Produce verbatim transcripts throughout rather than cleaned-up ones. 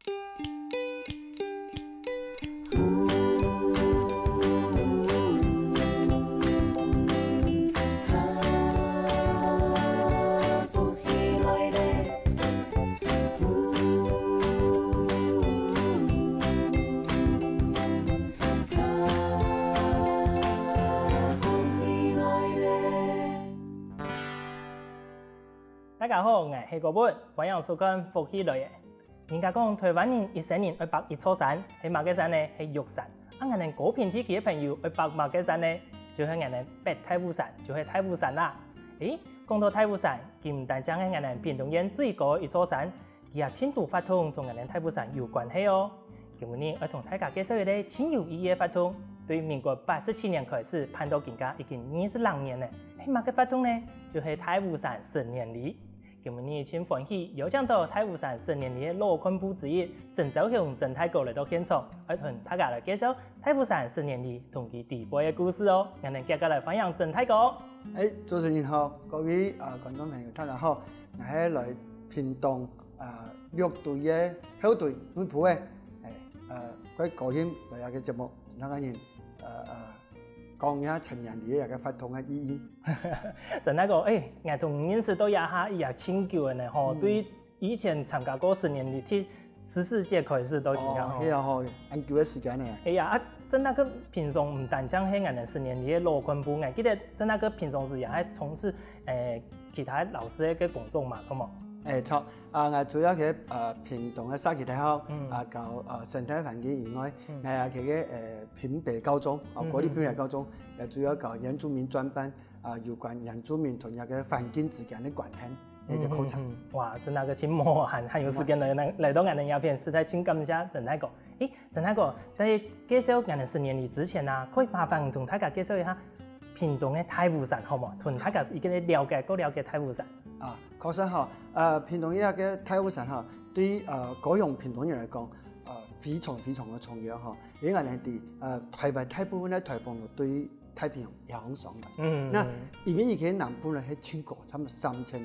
大家好，𠊎係國文，歡迎收看《福氣來了》。人家講臺灣人一生人愛爬一座山，係麼个山呢？係玉山。啊𠊎等高屏地區个朋友愛爬麼个山呢？就係𠊎等北大武山，就係大武山啦。誒，講到大武山，佢毋單淨係𠊎等屏東縣最高个一座山，佢也盡多活動同𠊎等大武山有關係哦。今晡日愛同大家介紹一個盡有意義个活動，對民國八十七年開始辦到今下已經二十零年了。係麼个活動呢？就係大武山成年禮。今晡日盡歡喜邀請到大武山成年禮个老幹部之一，曾昭雄曾大哥來到現場，愛同大家來介紹大武山成年禮同佢底背个故事哦。𠊎等接下來歡迎曾大哥。誒，主持人好，各位啊觀眾朋友，大家好，𠊎係來屏東啊六堆个後堆內埔个，誒，呃，蓋高興來這個節目，同大家人呃呃講一下成年禮个一個活動个意義。曾大哥，誒，𠊎同你認識到這下也盡久了呢吼，對以前參加過成年禮，第十四屆開始到今下吼。哦，係啊吼，恁久个時間呢。係啊，啊，曾大哥平常毋單淨係𠊎等成年禮个老幹部，𠊎記得曾大哥平常時也還從事誒其他老師个工作嘛，著無？誒，著。啊，𠊎除了在呃屏東个社區大學啊教呃生態環境以外，𠊎也在个呃屏北高中，哦，國立屏北高中，也主要教原住民專班啊，有關原住民同這個環境之間个關係个課程。哇，曾大哥盡無閒，還有時間來來到𠊎等這片，實在盡感謝曾大哥。誒，曾大哥，在介紹𠊎等成年禮之前啊，可以麻煩同大家介紹一下屏東个大武山好無？同大家一個了解，過了解大武山。啊，確實吼，呃，屏東這個大武山吼，對呃高雄屏東人來講，呃，非常非常个重要吼。因為𠊎等知，呃，臺灣大部分个颱風都對太平洋向上个。嗯，那因為佢个南部呢係盡高，差毋多三千、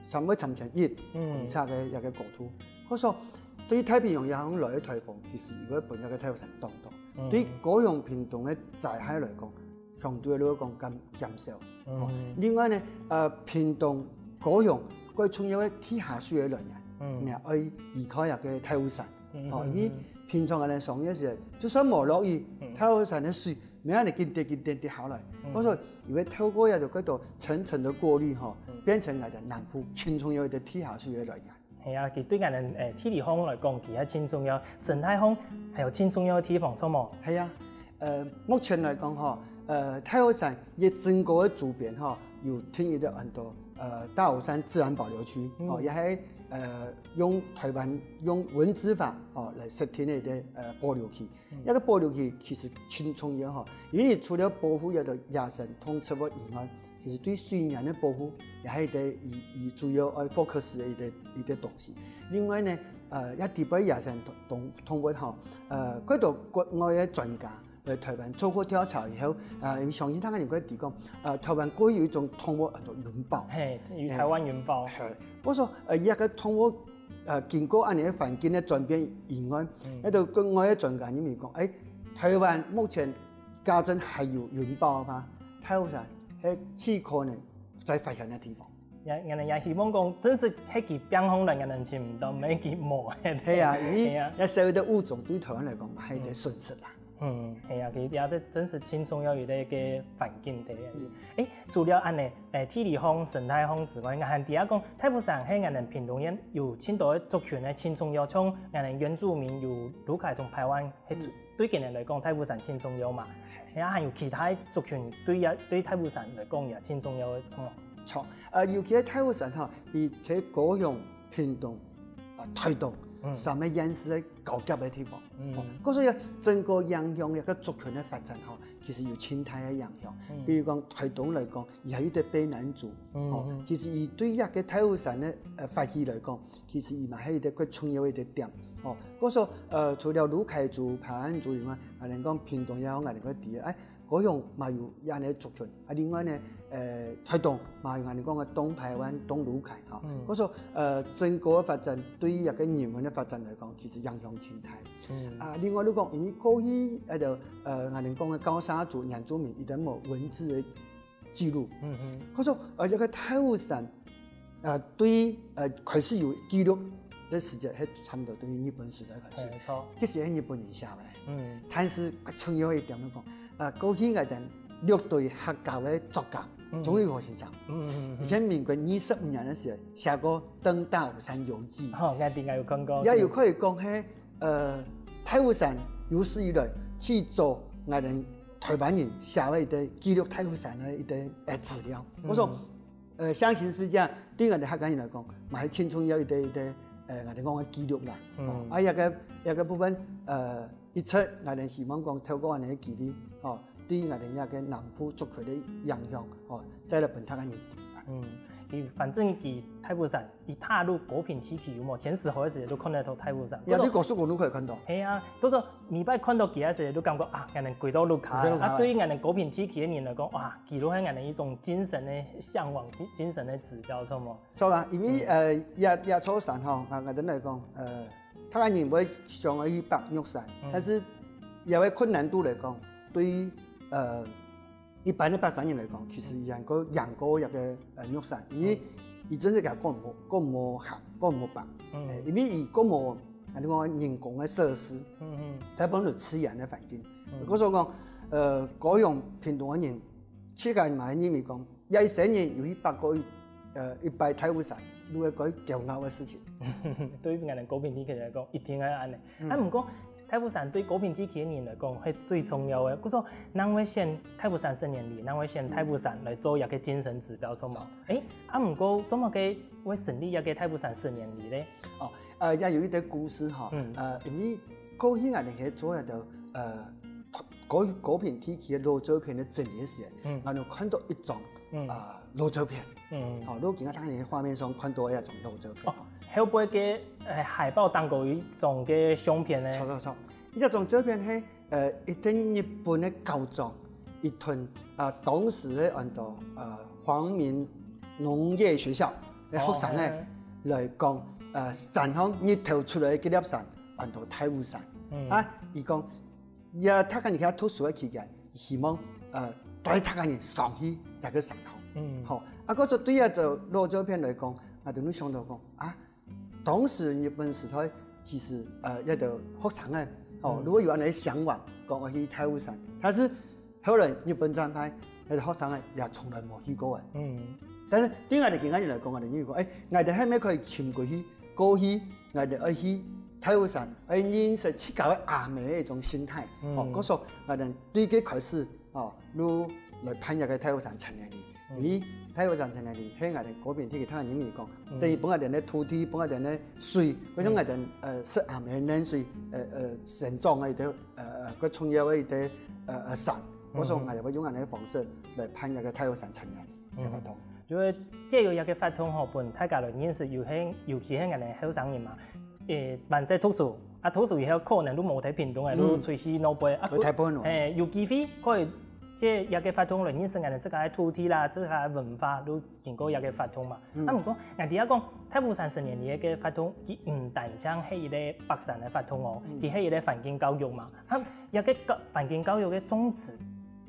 三萬三千一公尺个一個高度，所以說對太平洋向來个颱風，其實佢會分這個大武山擋到。對高雄屏東个災害來講，相對來講減減少。哦，另外呢，呃，屏東高雄蓋重要个地下水个來源，你愛依靠這個大武山。哦，因為平常个人上个時，就算無落雨，大武山个水慢慢个緊跌緊跌跌下來。所以佢會透過這個蓋多層層个過濾吼，變成𠊎等南部盡重要个地下水个來源。 係啊，佢對𠊎等誒地理項來講，佢係盡重要，生態項還有盡重要个地方，著無？係啊，呃，目前來講吼，呃，大武山佢个整個个周邊吼，有定一個安到呃大武山自然保留區，哦，也係呃用臺灣用文資法哦來設定个一個呃保留區。這個保留區其實盡重要吼，因為除了保護這個野生動植物以外， 其實對水源个保護也係一個佢佢主要愛focus个一個一個東西。另外呢，呃，這底背野生動動動物吼，呃，蓋多國外个專家來臺灣做過調查以後，啊，因為相信大家應該知講，呃，臺灣過去有一種動物安到雲豹，嘿，有臺灣雲豹。嘿，我說，呃，這個動物，呃，經過恁樣个環境个轉變以外，該個國外个專家認為講，誒，臺灣目前假正還有雲豹嗎？大武山係盡可能 再發現个地方。也，𠊎等也希望講，真實係佢變紅了，𠊎等尋毋到，毋係佢無个。係啊，因為係啊。這所有个物種對臺灣來講，嘛係一個損失啦。嗯，係啊，佢也係真實盡重要一個个環境个。誒，除了恁樣，誒，地理項、生態項之外，𠊎還知影講，大武山係𠊎等屏東縣有盡多个族群个盡重要，像𠊎等原住民有魯凱同排灣，係對佢等來講，大武山盡重要嘛。係啊，還有其他族群對也對大武山來講也盡重要个，著無？ 著，呃，尤其係大武山吼，佢在高雄、屏東、啊，臺東三個縣市个交界个地方。哦，故所以整個影響一個族群个發展吼，其實有盡大个影響。比如講臺東來講，佢還有一個卑南族，哦，其實佢對這個大武山个呃發展來講，其實佢嘛係一個蓋重要个一個點。哦，故所呃，除了魯凱族、排灣族以外，啊，人講屏東也好，啊，人講知个，哎， 高雄嘛有恁樣个族群。啊，另外呢，呃，臺東嘛有𠊎等講个東排灣、東魯凱吼。嗯。故所，呃，整個个發展對於這個人文个發展來講，其實影響真大。嗯。啊，另外你講，因為過去，呃，就，呃，𠊎等講个高砂族原住民，佢等無文字个記錄。嗯哼。故所，呃，這個太武山，呃，對，呃，開始有記錄个時節，係差不多對於日本時代開始。嘿，沒錯。其實係日本人寫个。嗯。但是，重要一點來講， 呃，過去𠊎等六堆客家个作家，嗯。鍾理和先生，嗯，嗯，嗯，嗯。佢在民國二十五年个時候寫過《登大武山遊記》。吼，𠊎知，𠊎有看過。也有可以講係，呃，太武山有史以來最早𠊎等臺灣人寫个一個記錄太武山个一個，呃，資料。嗯。故所，呃，象形世界對𠊎等客家人來講，嘛係盡重要一個，一個，呃，𠊎等講个記錄啦。嗯。哦，啊，這個，這個部分，呃， 一直𠊎等希望講透過恁樣个機會，吼，對𠊎等這個南部族群个影響，吼，再來分大家認識。嗯，佢反正佢太武山，佢踏入高屏地區有無？前十號个時節都看得到太武山。呀，你高速公路可以看到。係啊，都說每擺看到佢个時節，都感覺啊，𠊎等歸到屋下。歸到屋下。啊，對於𠊎等高屏地區个人來講，哇，佢都係𠊎等一種精神个嚮往，精神个指標，著無？ 著啊，因為，嗯。呃，這，這座山吼，啊，𠊎等來講，呃，大家人會想愛去爬玉山，嗯。但是這個困難度來講，對於，呃，一般个爬山人來講，其實佢還過贏過這個，呃，玉山，因為嗯。佢真係佢過無，過無行，過無爬。嗯。欸，因為佢過無，啊，你講人工个設施，嗯，嗯。大部分都自然个環境。嗯。故所講，呃，高雄、屏東个人，自家嘛認為講， 這一生人有去爬過一，呃，一擺太武山，都係蓋驕傲个事情。對於𠊎等高屏地區來講，一定愛恁樣。嗯。啊，毋過太武山對高屏地區个人來講，係最重要个。故所，人會選太武山十年里，人會選太武山來做一個精神指標，著無？是。欸，啊，毋過，做麼个會成立一個太武山十年里咧？哦，呃，也有一個故事吼，嗯。呃，因為過去𠊎等係做一個，呃，高，高屏地區个老照片个整理个時間，嗯。𠊎等看到一張 嗯。啊，老照片。嗯。哦，如果今仔日大家在畫面上看到个那種老照片。哦，後背个，呃，海報當中有一張个相片呢。著，著，著。這張照片係，呃，一個日本个校長，佢同，啊，當時个安到，呃，皇民農業學校个學生呢，哦，嘿。來講，呃，山上日頭出來个該粒山，安到太武山。嗯。啊，佢講， 也大家人去讀書个期間，希望，呃，帶大家人上去這個山頭。嗯。吼，啊，故所對這張老照片來講，𠊎等就想到講，啊，當時日本時代，其實，呃，這兜學生仔，吼，嗯。如果有恁樣个向往，講愛去太武山，但是後來日本戰敗，這兜學生仔也從來無去過个。嗯。但是對𠊎等今仔日來講，𠊎等認為講，欸，𠊎等還係可以尋過去 過去，𠊎等愛去太武山，愛認識自家个阿姆个一種心態。嗯。哦，故所，𠊎等對該開始，哦，就來辦這個太武山成年禮。嗯。因為太武山成年禮，係𠊎等高屏地區大人民講，嗯。等於分𠊎等个土地，分𠊎等个水，分𠊎等，嗯。呃，食阿姆个奶水，呃，呃，成長个一個，呃，呃，較重要个一個，呃，呃，山。嗯。故所，𠊎等會用恁樣个方式來辦這個太武山成年禮。 个活動。嗯。就係藉由這個活動吼，分大家來認識，尤其，尤其係𠊎等後生人嘛，誒，還在讀書，啊，讀書以後可能都無在屏東个，嗯。都出去外背，啊，去大部分咯。誒，有機會可以藉這個活動來認識𠊎等自家个土地啦，自家个文化，都經過這個活動嘛。嗯。啊，毋過，𠊎知影講，太武山成年禮个活動，佢毋單淨係一個爬山个活動哦，嗯。佢係一個環境教育嘛。啊，這個教，環境教育个宗旨，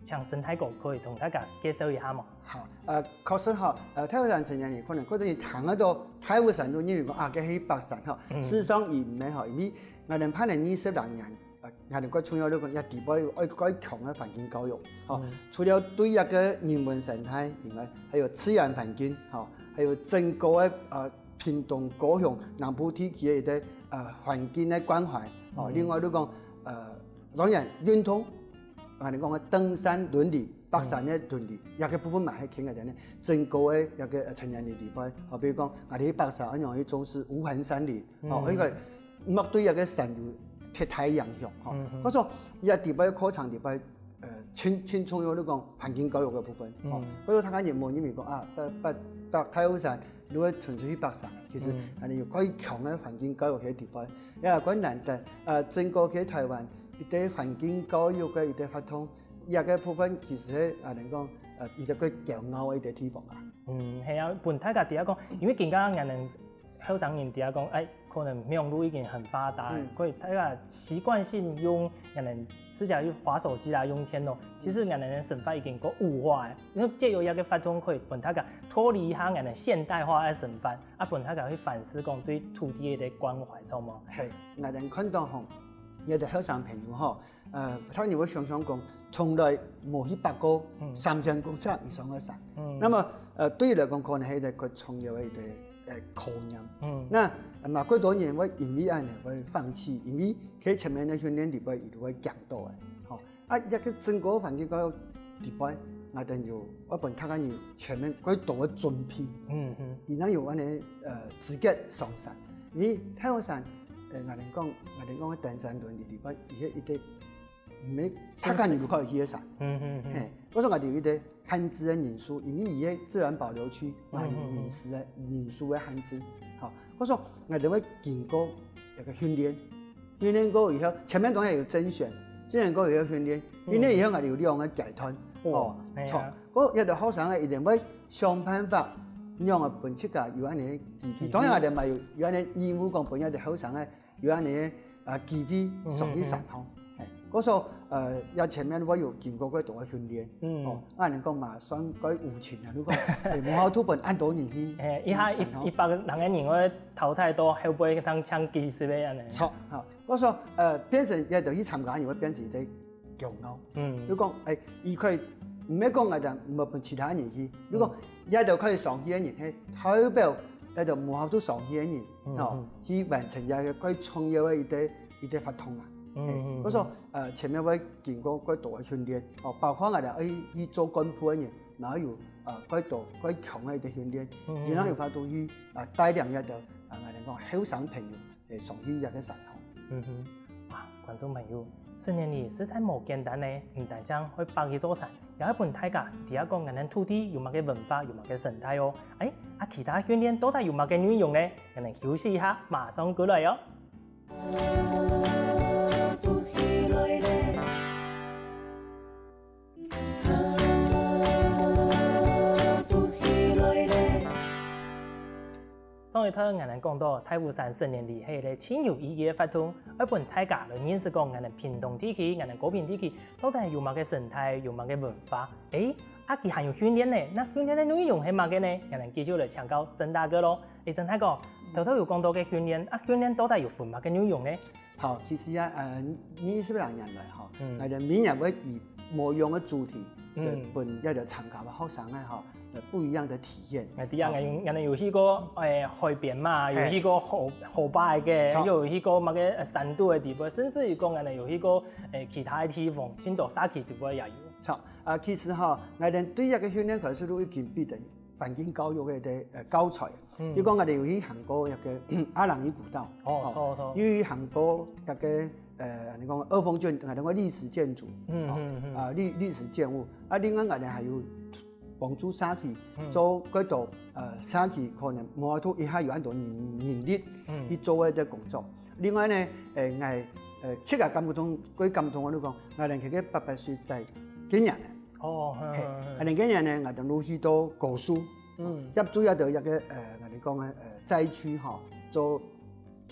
請曾大哥可以同大家介紹一下無？ 好，呃，確實吼，呃，太武山成年禮可能較多人聽得到太武山都認為講啊，該係爬山吼。嗯。事實上佢毋係吼，因為𠊎等辦了二十零年，呃，𠊎等較重要就講，也底背有愛較強个環境教育，吼。嗯。除了對這個人文生態以外，還有自然環境，吼，還有整個个，呃，屏東、高雄、南部地區个一個，呃，環境个關懷，吼。嗯。另外就講，呃，當然運動，𠊎等講个登山倫理， 爬山个倫理，這個部分嘛係牽个呢，整個个這個，呃，成年禮底背，吼，比如講，𠊎等去爬山，恁樣去重視無痕山林，吼，嗯。應該莫對這個山有忒大影響，吼。嗯哼。或者，這底背課程底背，呃，盡，盡重要，你講環境教育个部分，吼。嗯。或者大家也無認為講啊，爬，爬，爬太武山，如果純粹去爬山，其實，嗯。恁樣有較強个環境教育个底背，也較難得，呃，整個个台灣，一個環境教育个一個活動，這个部分其實係，啊，人講，呃，佢个較驕傲个一个地方啊。嗯，係啊，分大家知影講，因為今下𠊎等後生人知影講，哎，可能網路已經很發達，嗯。可以大家習慣性用，可能自家去滑手機啦，用電腦，其實𠊎等个生活已經夠物化了。因為藉由這个活動，可以分大家脫離一下𠊎等現代化个生活，啊，分大家去反思講對土地个關懷，著無？係，𠊎等看到吼，有个後生朋友吼， 呃，當然會想想講，從來無去爬過三千公尺以上个山。那麼，呃，對佢來講，可能係一個較重要个一個，呃，考驗。那，呃，嘛，幾多人會因為恁樣會放棄，因為佢前面个訓練裡背，佢就會驚到个。吼，啊，這个整個環境个裡背，𠊎等就愛分大家人前面幾多个準備，佢正有恁樣，呃，資格上山。因為太陽山，呃，𠊎等講，𠊎等講个登山倫理裡背，佢係一個 毋係大家人都可以去个山。嗯，嗯，嗯。嘿，故所𠊎等有一個限制个人數，因為佢个自然保留區嘛有人數个，人數个限制。好，故所𠊎等會經過一個訓練，訓練過以後，前面當然有甄選，甄選過以後訓練，訓練以後𠊎等有兩個階段。哦，哦，係啊。著，故這兜學生呢，一定會想辦法，讓分自家有恁樣个機會。嗯。當然𠊎等嘛有，有恁樣个義務講分這兜後生个 有恁樣个，呃，機會上去山吼。嘿，故所，呃，這前面會有經過幾多个訓練，嗯。哦，恁樣講嘛，算較有情啊。如果，欸，無法度分恁多人去嘿，一下一，山吼。一百人个人會淘汰到後背當像幾十个恁樣。著，哈，故所，呃，變成這兜去參加个人會變成一個 驕傲。嗯。如果，欸，佢可以，毋係講𠊎等無分其他人去，如果這兜可以上去个人，係代表這兜無法度上去个人，嗯，吼，嗯。去完成這個較重要个一個，一個活動啊。嗯，嘿，嗯，故所，呃，前面會經過較多个訓練，哦，包括𠊎等愛去做幹部个人，然後有，呃，較多，較強个一個訓練，嗯，嗯。然後有法度去，呃，帶領這兜，呃，𠊎等講後生朋友，欸，上去這個山吼。嗯哼。啊，觀眾朋友，十年里實在無簡單呢，毋單淨會爬一座山，也會分大家知影講𠊎等土地有麼个文化，有麼个生態哦。欸，啊，其他訓練到底有麼个內容呢？𠊎等休息一下，馬上過來哦。 上一段𠊎等講到大武山十年里係一個盡有意義个活動，愛分大家來認識講𠊎等屏東地區、𠊎等高屏地區到底有麼个生態、有麼个文化。欸，啊佢還有訓練呢，該訓練个內容係麼个呢？𠊎等繼續來請教鄭大哥囉。欸，鄭大哥，頭頭有講到个訓練，啊訓練到底有分麼个內容呢？ 好，其實啊，呃，二十零年來吼，嗯。𠊎等每年會以無樣个主題，嗯。來分這兜參加个學生啊吼，來不一樣个體驗。哎，對啊，好。𠊎有，𠊎有去過，欸，海邊嘛，嘿。有去過河，河壩个，著。又有去過麼个，呃，山肚个地方，甚至於講，𠊎有去過，欸，其他个地方，新竹社區地方也有。著，啊，其實吼，𠊎等對這個訓練開始都已經比得 環境教育个，呃，教材。嗯。比如講，𠊎等有去行過該個，阿朗伊古道。哦，哦，著，著。有去行過該個，呃，你講二峰建，𠊎等講歷史建築。嗯，哦，嗯，嗯。啊，歷，歷史建物。啊，另外𠊎等還有幫助社區，嗯。做幾多，呃，社區可能無法度一下有恁多人，人力，嗯。去做該個工作。另外呢，呃，𠊎，呃，自家感覺中，最感動个，就講，𠊎等去个八八水災該年呢， 哦，嘿，嘿，嘿，嘿。啊，另外呢，𠊎等就去到高樹，嗯。協助該兜該個，呃，𠊎等講个，呃，災區吼，做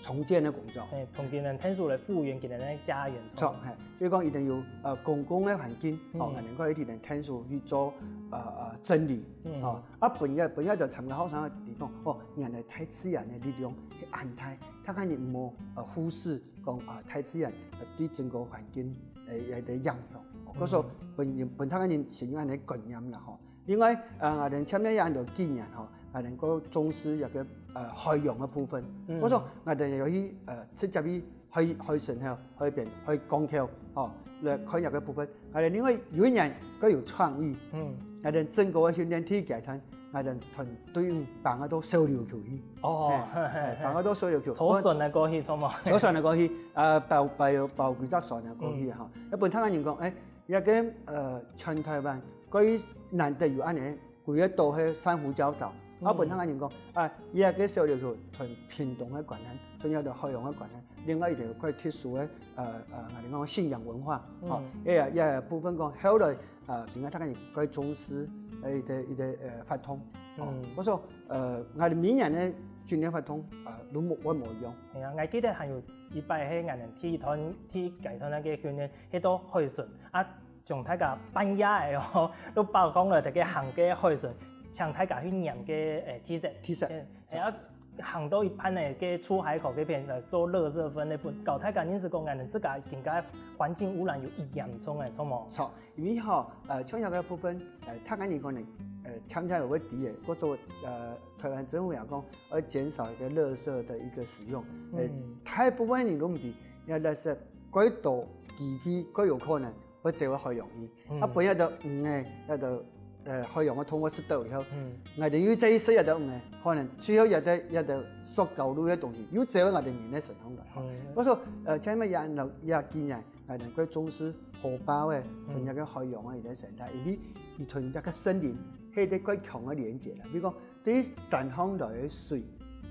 重建个工作。嘿，同佢等𢯭手來復原佢等个家園。著，嘿，比如講佢等有，呃，公共个環境，哦，嗯。𠊎等可以佢等𢯭手去做，呃，呃，整理，嗯。哦，啊，分該，分該兜參加學生个地方，哦，原來大自然个力量係恁大，大家人莫，呃，忽視講，啊，大自然，呃，對整個環境，呃，个影響。嗯。故所分，分大家人先有恁个觀念啦，吼。 另外，呃，𠊎等前面也有幾年吼，𠊎等較重視該個，呃，海洋个部分。嗯。故所𠊎等有去，呃，直接去海，海脣吼，海邊，海港口，吼，來看該個部分。𠊎等另外有一年，較有創意。嗯。𠊎等整個个訓練第一階段，𠊎等團隊伍放到小琉球去。哦，嘿，嘿，嘿，嘿。放到小琉球。坐船个過去，著無？坐船个過去，呃，包，包，包幾隻船个過去，嗯。吼。該分大家人講，欸， 這個，呃，全臺灣，過去難得有恁呢，幾個島係珊瑚礁島，嗯。啊，分大家人講，啊，這個小琉球同屏東个關係，同這兜海洋个關係，另外一條較特殊个，呃，呃，𠊎等講信仰文化，吼，嗯。也，也部分講後來，呃，今下大家也較重視，呃，一个，一个，呃，活動，吼。嗯。故所，呃，𠊎等每年个訓練活動，呃，都無，會無一樣。係啊，𠊎記得還有一擺係𠊎等第一團，第一階段个訓練，去到海脣啊，將大家半夜个哦，都包講了，大家行个海脣，請大家去拈个，呃，地色。地色。係，係啊， 行到一半呢，該出海口該片來做垃圾分類分，搞大家認識講，𠊎等自家更加環境污染有幾嚴重誒，著無？著，因為吼，呃，像這个部分，呃，大家人可能，呃，常常有會知誒，或者，呃，台灣政府也講，要減少一个垃圾的一个使用，呃，嗯。大部分人都毋知，因為垃圾過多，機會過有可能 會走到海洋去。嗯。啊，分該兜魚仔，該兜，呃，海洋个動物食到以後，嗯。𠊎兜又再去食該兜魚仔，可能最後該兜，該兜塑膠類个東西，又走到𠊎兜人个身上來，吼。嗯。故所，呃，像這樣也，也紀念，𠊎兜較重視河壩个，嗯。同這个海洋个一个生態，因為佢同這个森林，係一个較強个連結啦。比如講， 對山項來个水，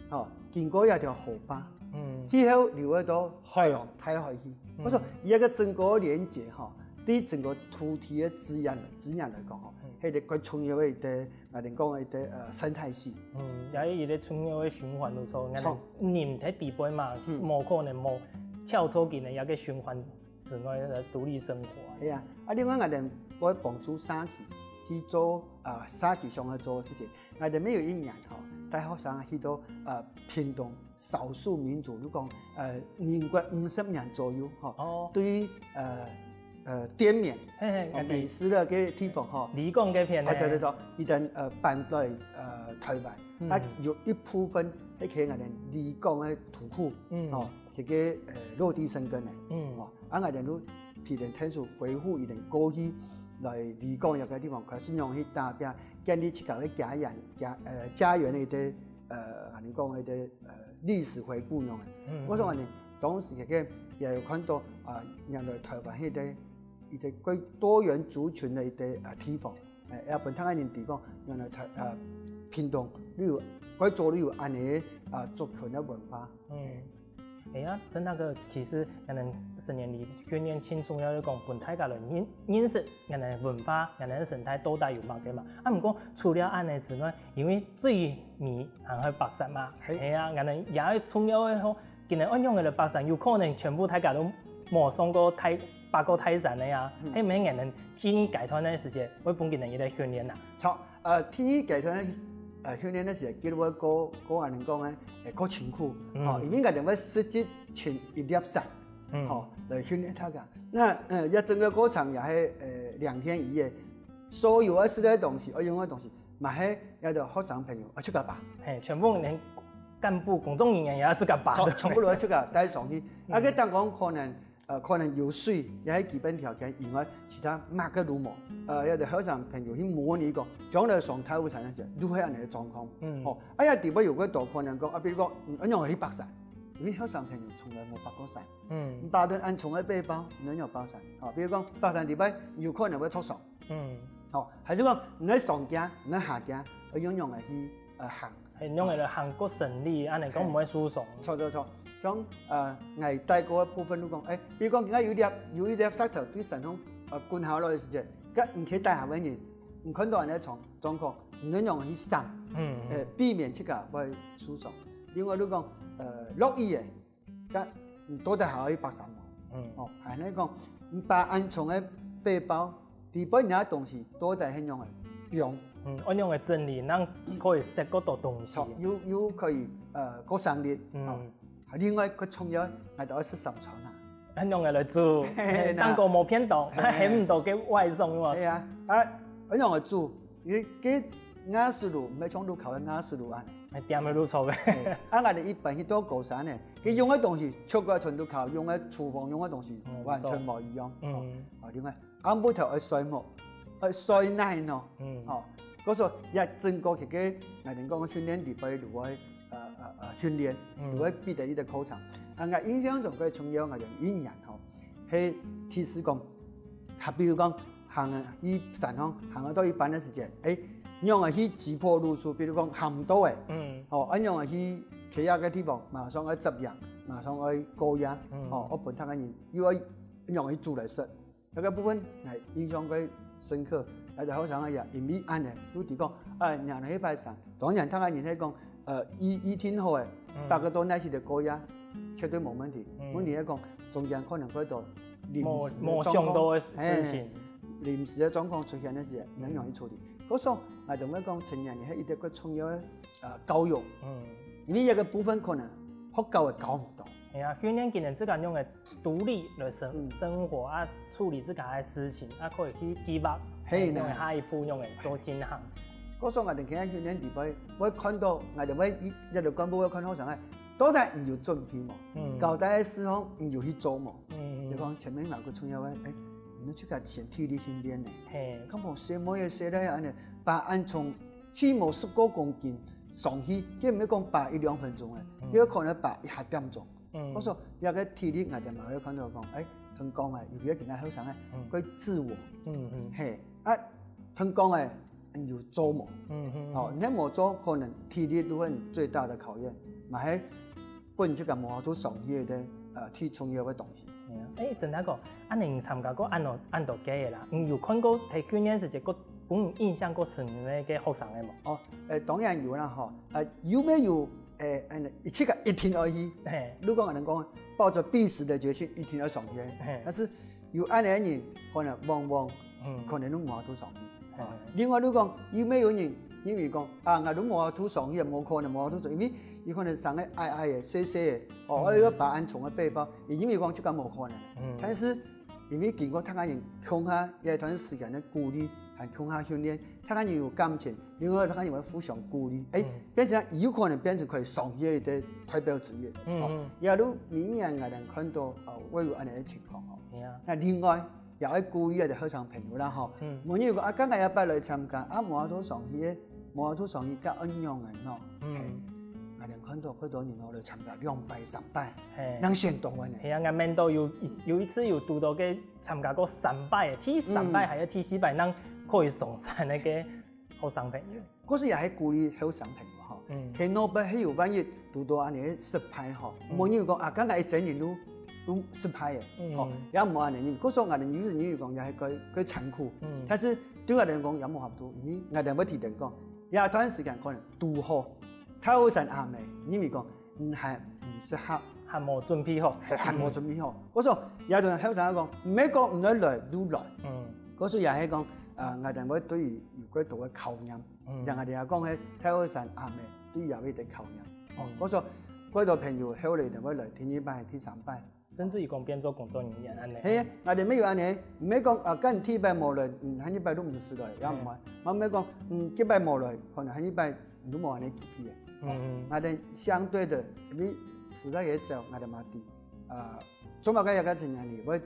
吼，經過這條河壩，嗯。最後流會到海洋、大海去。嗯。故所，佢這个整个連結吼，對整个土地个資源，資源來講吼，嗯。係一个較重要个一个，𠊎等講个一个，呃，生態系。嗯，也係一个重要个循環，就著，著。人在底背嘛，嗯。無可能無跳脫緊个一个循環 之外來獨立生活。係啊，啊，另外𠊎兜會幫助社區去做，啊，社區想愛做个事情。𠊎兜每有一年吼，帶學生去到，呃，屏東少數民族，就講，呃，民國五十年左右吼，哦。對，呃，呃，滇緬，嘿嘿，哦，美食的該地方吼。李貢該片呢？啊，對對對，佢等，呃，搬到，呃，台灣，嗯。啊，有一部分係去𠊎兜李貢个土庫，嗯。吼，去个，呃，落地生根个，嗯。吼。 啊，𠊎兜就替佢等𢯭手維護佢等過去來李貢這个地方，開始用去打拚，建立自家个家園、家，呃，家園个一个，呃，𠊎等講个一个，呃，歷史回顧用个。嗯。故所𠊎兜當時个也有看到，啊，原來台灣係一个，一个較多元族群个一个，呃，地方。 欸，也分大家人知講，原來台，呃，屏東都有，較早都有恁呢，啊，族群个文化。嗯。哎呀，真个，其實𠊎兜十年里訓練盡重要，就講分大家來認，認識𠊎兜文化、𠊎兜生態到底有麼个嘛。啊，毋過除了恁呢之外，因為最尾還愛跋山嘛，嘿。哎呀，𠊎兜也愛重要个吼， 今日恁樣个爬山，有可能全部大家都無上過大，爬過大山个啊，嗯。係毋係𠊎兜第二階段个時節，會分佢等一个訓練啊？著，呃，第二階段个，呃，訓練个時節，佢會過，過恁樣講个，欸，過辛苦，嗯。吼，因為𠊎兜會實際尋一粒山，嗯。吼，來訓練大家。那，呃，這整个過程也係，呃，兩天一夜，所有愛食个東西，愛用个東西，嘛係愛到學生朋友，愛自家爬。嘿，全部連 幹部、工作人員也愛自家爬，著，對不對？全部都愛自家帶上去。嗯。啊，該當講可能，呃，可能有水，也係基本條件以外，其他麼个都無。呃，有个學生朋友去模擬講，將來上大武山个時節，就係恁呢个狀況。嗯。吼，啊，也底背有个多可能講，啊，比如講，嗯，仰般去爬山，因為學生朋友從來無爬過山。嗯。你爬到恁重个背包，你仰爬山？吼，比如講，爬山底背有可能會著傷。 嗯。吼，還係講，你愛上驚，你愛下驚，愛仰般个去，呃，行。係，仰般个行較順利，恁呢講毋會受傷。著，著，著。像，呃，𠊎帶過个部分就講，欸，比如講，今下有一粒，有一粒石頭對山上，呃，滾下來个時節，該你去帶下个人，你看到恁呢狀，狀況，你愛仰般去閃，嗯，嗯。呃，避免自家會受傷。另外就講，呃，落雨个， 該你到底還愛去爬山無？嗯。哦，還係講，你爬恁重个背包，底背若東西到底係仰般个放？嗯，仰般个整理，正可以塞較多東西。著，又，又可以，呃，較省力。嗯。哦，另外，較重要，𠊎兜愛食三餐啊。仰般个來煮，嘿，嘿，那，當過無便當，嘿。還毋到个外送嘛。係啊，啊，仰般个煮， 佢个瓦斯爐，毋係像屋下个瓦斯爐恁呢。係點个都著个。嘿，啊，𠊎兜一般去到高山呢，佢用个東西，出个全都靠用个廚房用个東西，嗯，完全無一樣。嗯。哦，另外，暗晡頭愛睡目，愛睡哪呢？嗯。哦，故所也整个這个，𠊎兜講个訓練裡背就會，呃，呃，呃，訓練，嗯。就會必得一个課程。啊，𠊎印象中最重要个就一年吼，係，其實講，還比如講， 行啊，去山上行到一半个時節，欸，仰般去直播路數，比如講行毋到欸，嗯。哦，啊，仰般去其他个地方馬上愛接應，馬上愛過夜，哦，愛分大家人又愛仰般煮來食。這個部分𠊎印象較深刻，𠊎兜後生个也因為恁樣，又知講，哎，若係拜山，當然大家人係講，呃，預預定好个，大家都耐心个過夜，絕對無問題。問題係講中間可能會多臨時个狀況，無想到个事情，臨時个狀況出現个時，仰般處理。故所，𠊎兜會講成年人係一個較重要个呃教育，因為這個部分可能學校个教毋到。係啊，訓練佢等自家仰般獨立來生生活啊，處理自家个事情啊，可以去計劃，係仰般下一步仰般做進行。故所𠊎兜今日訓練裡背，會看到𠊎兜會一一个幹部會看學生个，到底你有準備無？交代个事項你有去做無？比方前面哪個重要个，哎，你自家先體力訓練呢？係，看無細妹个細倈恁樣，把恁重，起碼十個公斤上去，佢毋係講把一兩分鐘个，佢可能把一下點鐘。 我說，這個體力𠊎兜嘛會看到講，哎，聽講个，有些今仔後生个，會自我，嗯嗯嘿，啊，聽講个，有做無？嗯嗯，哦，你無做，可能體力都係最大的考驗，嘛係本這個無法度上去个，呃，最重要个東西。係啊。誒，真正講，恁樣參加過恁多恁多屆个啦，你有看過在訓練時節過分你印象過深个學生个無？哦，誒，當然有啦吼，呃，有無有？誒，嗯，一切个一定愛去。嘿，如果人講抱着必死的決心，一定要上天，嘿但是有恁樣个人，可能往往嗯，可能都無法度上去。嘿啊，另外，如果講有無有人認為講啊，𠊎都無法度上去，無可能無法度上，因為有可能生个矮矮个、細細个，哦，嗯又要把恁重个背包，佢認為講這個無可能。嗯但是因為經過大家人共下一段時間个鼓勵，還共下訓練，大家人有感情，另外大家人會互相鼓勵，誒，嗯變成有可能變成可以上去个代表之一。嗯哦，也都每年𠊎兜看到，呃，會有恁樣个情況吼。係啊，那另外也愛鼓勵个後生朋友啦吼，嗯無人講啊，剛剛也捌來參加，啊，無法度上去个，無法度上去，該愛仰般呢？嗯，𠊎兜看到幾多人哦來參加兩擺、三擺，嘿。人先到个呢。係啊，𠊎面到有有一次有堵到个參加過三擺个，第三擺還係第四擺，人可以上山个學生朋友。故所也係鼓勵後生朋友吼，嗯佢若係有萬一堵到恁樣个失敗吼，無人講啊，剛剛一生人都都失敗个，嗯吼，也無恁樣，故所𠊎兜有時認為講也係該該殘酷，嗯但是對𠊎來講也無法度，因為𠊎兜會提醒講，這段時間可能堵好，太後生阿妹，認為講，嗯，還毋適合。還無準備好。還還無準備好。故所，也同後生講，毋係講毋愛來就來。嗯故所也係講，啊，𠊎兜會對於有幾多个考驗，嗯像𠊎兜也講，係太后山阿妹對於有一個考驗。哦，故所，幾多朋友後來就會來第二擺、第三擺。甚至於講變做工作人員恁樣。係，𠊎兜乜有恁樣，毋係講啊，今第一擺無來，嗯，下一擺都毋使來，也毋會。嘛毋係講，嗯，這擺無來，可能下一擺都無恁樣機會个。嗯𠊎兜相對个，因為時代个走，𠊎兜嘛知，啊，做麼个這個青年人會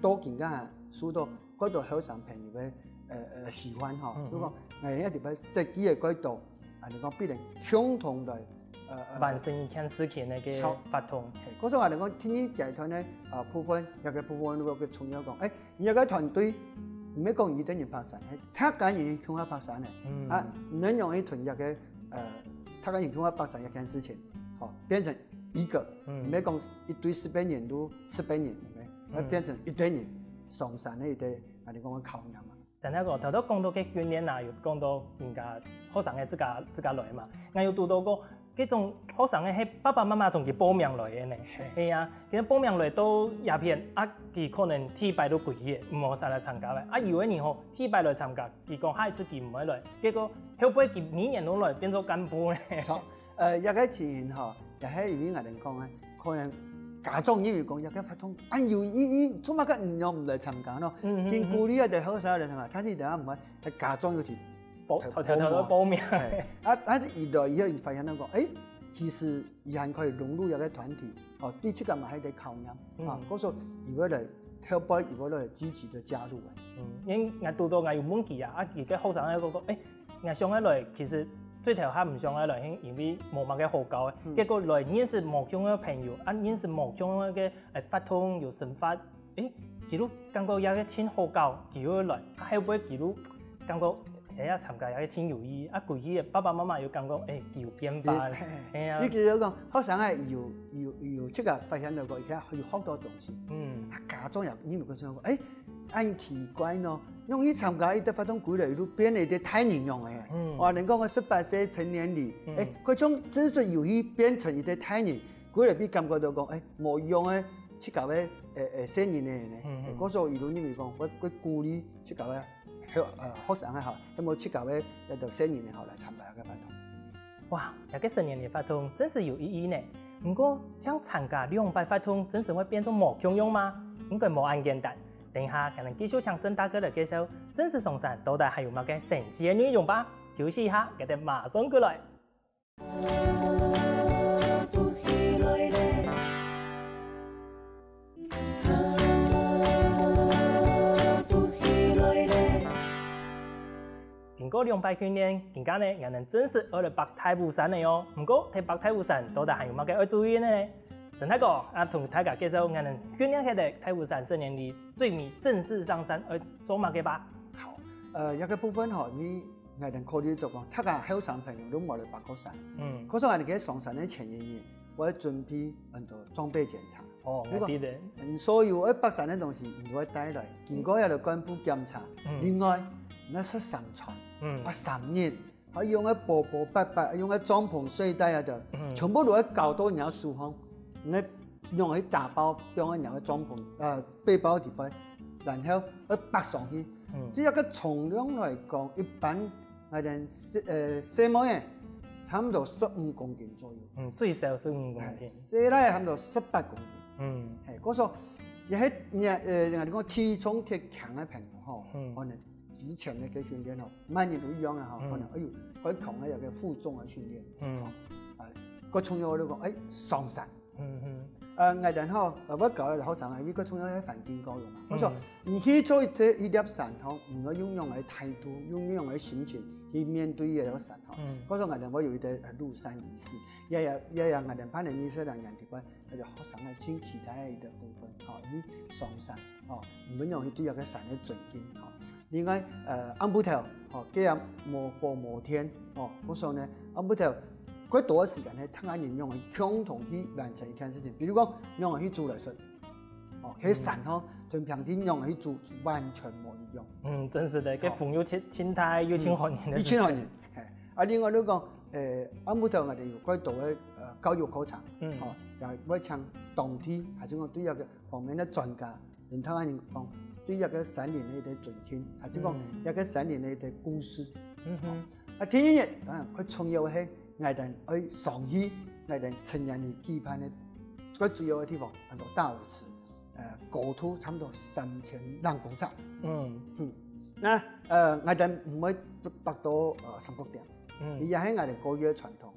多更加受到幾多後生朋友个呃呃喜歡吼。如果𠊎兜一直在設計个幾多，啊，你講必然共同來呃呃完成一件事情个个操活動。嘿，故所𠊎兜講第二階段个啊部分，這個部分如果佢重要講，誒，你這個團隊，毋係講你一個人爬山，係大家人共下爬山个，嗯啊，你用一團這個呃大家人共下爬山這件事情，吼，變成一個，嗯毋係講一堆十個人都十個人，毋係，要變成一個人上山个一個，啊，你講个考驗嘛。真係講，頭頭講到个訓練啊，有講到人家學生个自家自家來嘛，𠊎有堵到過，這種學生个係爸爸媽媽同佢報名來个呢。係啊，佢報名來到這片啊，佢可能第一擺都拒絕，毋好再來參加了。啊，有个人吼，第一擺來參加，佢講下一次佢毋會來，結果後背佢每年都來，變做幹部呢。錯，呃，這個情形吼，也係因為𠊎兜講啊，可能家長認為講這個活動恁有意義，做麼个你又毋來參加咯？嗯嗯經鼓勵啊，對後生來參加，但是大家毋會，家長又去報偷偷偷偷報名。哎，啊，但是佢來以後，佢發現到講，誒，其實佢還可以融入這個團體，哦，對自家嘛還得考驗啊，故所佢會來後背，佢會來積極的加入啊。嗯，因為𠊎堵到𠊎有問佢啊，啊，佢个學生个講講，誒，𠊎想愛來，其實最頭下毋想愛來，因為無麼个好搞个，結果來認識無共个朋友，啊，認識無共个个誒活動有生活，誒，佢都感覺也个真好搞，佢又來，啊，後背佢都感覺這下參加也盡有意義，啊，歸去爸爸媽媽有感覺，欸，佢有變化，係啊，就其實講，學生啊，有有有自家發現到講，佢有學到東西，嗯，啊，家長也認為講，欸，恁奇怪喏，用去參加一個活動歸來，又變了一個大人樣个，嗯，哇，人講个十八歲成年禮，欸，佢種真實有去變成一個大人，歸來佢感覺到講，欸，無用个，自家个，欸欸，細人仔呢，嗯嗯，欸，故所佢就認為講，我我鼓勵自家个 學呃學生也好，係無自家个一個細人也好來參加這個活動。哇，這個成年禮活動真係有意義呢！毋過，像參加兩擺活動，真係會變做無共樣嗎？應該無恁簡單。等一下，𠊎等繼續請鄭大哥來介紹，真實上山到底還有麼个神奇个內容吧。休息一下，𠊎等馬上過來。 經過兩擺訓練，今下呢，𠊎等正式愛來爬大武山了喲。毋過，在爬大武山到底還有麼个愛注意呢？陳大哥，啊，同大家介紹𠊎等訓練忒个大武山成年禮最尾正式上山愛做麼个吧？好，呃，這個部分吼，你 𠊎等考慮到講，大家後生朋友都無來爬過山。嗯，可是𠊎等个上山个前一日，𠊎準備很多裝備檢查。哦，如果𠊎知咧。嗯，所有愛爬山个東西，你都愛帶來，經過這個幹部檢查。嗯，另外，你愛食三餐，嗯，啊，三日，還用个薄薄白白，用个帳篷睡袋啊的，嗯，全部都愛搞到你个手項，你愛用去打包，放在你个帳篷，呃，背包裡背，然後愛爬上去。嗯，這個重量來講，一般 𠊎等細呃細妹仔，差毋多十五公斤左右。嗯，最少十五公斤。細倈差毋多十八公斤。嗯，係，故所，也係你呃，人家講體重忒輕个朋友吼，嗯，可能之前个訓練吼，慢人都一樣啊吼，可能哎喲，會強个一個負重个訓練。嗯，啊，較重要就講，哎，上山。 嗯哼，呃，𠊎等吼，呃，𠊎教个學生啊，因為較重要个環境教育嘛。𠊎說，你去做一隻一粒山吼，你愛用樣个態度，用樣个心情去面對這個山吼。嗯，故所𠊎等會有一個呃入山儀式，也也也也𠊎等辦个儀式兩年底，𠊎就學生个盡期待个一個部分吼，因為上山吼，你們用去對這個山个尊敬吼。 另外，呃，暗晡頭，吼，既然無火無電，吼，故所呢，暗晡頭，較多个時間呢，大家人用共同去完成一件事情，比如講，用去煮來食，吼，去山吼，同平地用去煮完全無一樣。嗯，真實个，該風又盡盡大，又盡寒人个時間。又盡寒人，係。啊，另外你講，呃，暗晡頭𠊎等有較多个呃教育課程，嗯，吼，也會請當地，還係講對這個方面个專家 人聽下人講，對這個山林个一個尊敬，還係講這個山林个一個故事。嗯哼，啊，第二日，當然，較重要个係，𠊎等愛上去，𠊎等成年禮舉辦个最主要个地方，安到大武池，呃，高度差毋多三千零公尺。嗯，嗯，那呃，𠊎等毋會爬到呃三角點，嗯，佢也係𠊎等過去个傳統。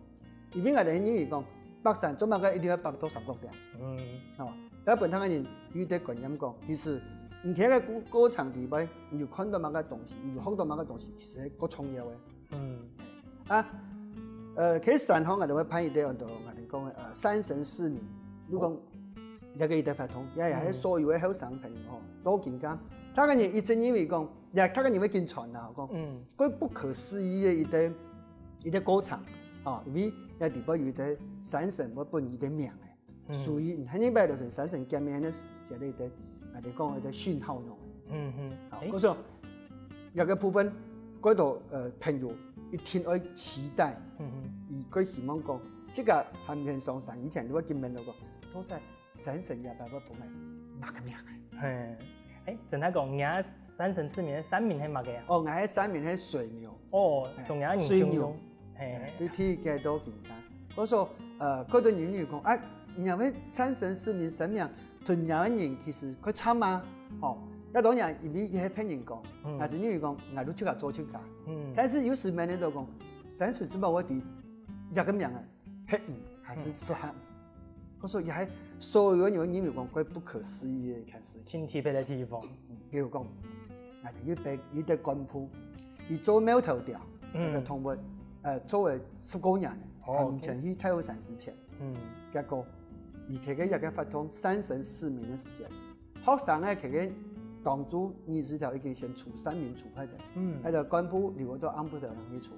因為𠊎等認為講，爬山做麼个一定愛爬到三角點？嗯，吼，愛分大家人有一個觀念講，其實你在該過過程裡背，你有看到麼个東西，你有學到麼个東西，其實係較重要个。嗯，啊，呃，其實山項𠊎等會辦一個安到𠊎等講个呃山神市民，如果講這個一個活動，也也係所有个後生朋友吼，都更加，大家人一直認為講，也大家人會緊傳啦，講，嗯，較不可思議个一個 一個過程，吼，因為這裡背有一個山神會分佢个名个，所以你看你拜六神山神見面个時節个一個，啊，你講一個訊號用个。嗯嗯，好，故所這個部分，較多呃朋友一定愛期待，嗯嗯，佢較希望講，這個還毋曾上山以前，你會經驗到講，到底 山神爺爸爸本來麼个名个？嘿，欸，正經講，你个山神市民个山名係麼个啊？哦，𠊎个山名係水牛。哦，嘿，中央人水牛。中用。嘿，嘿，對，第一个都緊張。我說，呃，過多人有講，啊，你个山神市民神名，同你个人其實較差嘛，吼。該當然，因為佢係別人講，嗯，但是因為講，𠊎都自家做自家。嗯，但是有時別人都講，山神怎麼會知這個名啊？ 黑五還是四黑五。可是也還所有人認為講較不可思議个一件事情。盡特別个地方。嗯，比如講，啊，有一個有一個幹部，佢做貓頭鳥，嗯，那個動物，呃，做了十多年了，哦，還毋曾去太和山之前。嗯，結果，佢這個這個活動山神市民个時間，學生个這個當初二十條已經先除，山民除忒个，嗯，該个幹部留到暗晡頭人去除。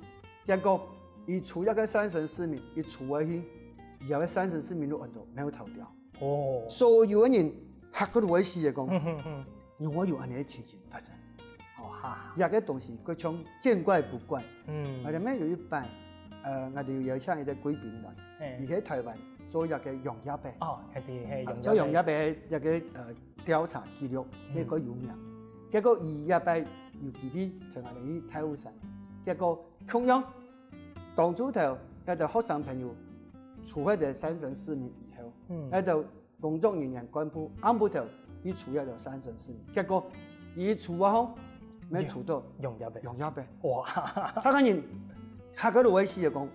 結果，佢除一个山神市民，佢除下去，以後个山神市民都安到苗頭掉。哦，所有个人嚇到會死个講，嗯哼哼，仰會有恁樣个情形發生？哦哈，這个東西，佢像見怪不怪。嗯，𠊎兜乜有一擺，呃，𠊎兜有邀請一个貴賓來，嘿，佢在台灣做一个洋藥个，哦，係个，係，啊，洋藥个，做洋藥个一个呃調查記錄，嗯，乜个有名。結果佢這擺有機會同𠊎兜去大武山，結果共樣，當初頭，該个學生朋友除忒个山神市民以後，嗯，該个工作人員幹部暗晡頭去除該个山神市民，結果佢除啊吼，乜除到洋藥个，洋藥个。哇！大家人，大家都會死个講，